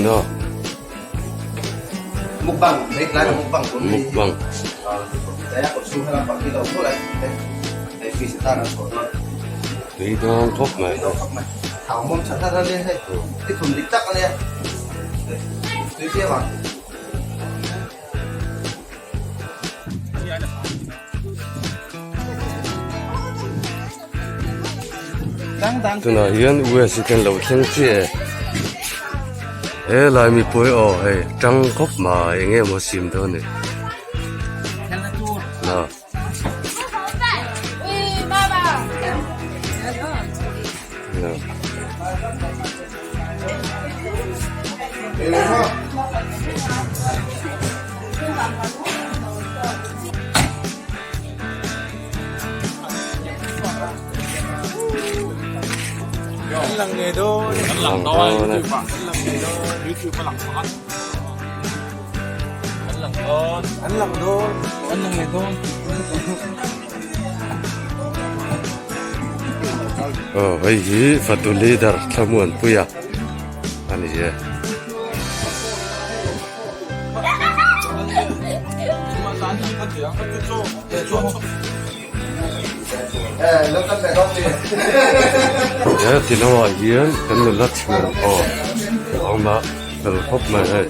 na. Mukbang, hei tlai ah mukbang tur hei. Mukbang. Tui dawn khawp mai. Tunah hian US hi kan lo thleng chiah e. He lai mipui aw hei tang khawp mai eng nge maw sim dawn ni. Na. Na. Lang dawn e. Aw hei hi fatu leader Thlamuanpuia a ni e. He ti lamah hian kan nula chhung aw a awm a fel khawp mai hei.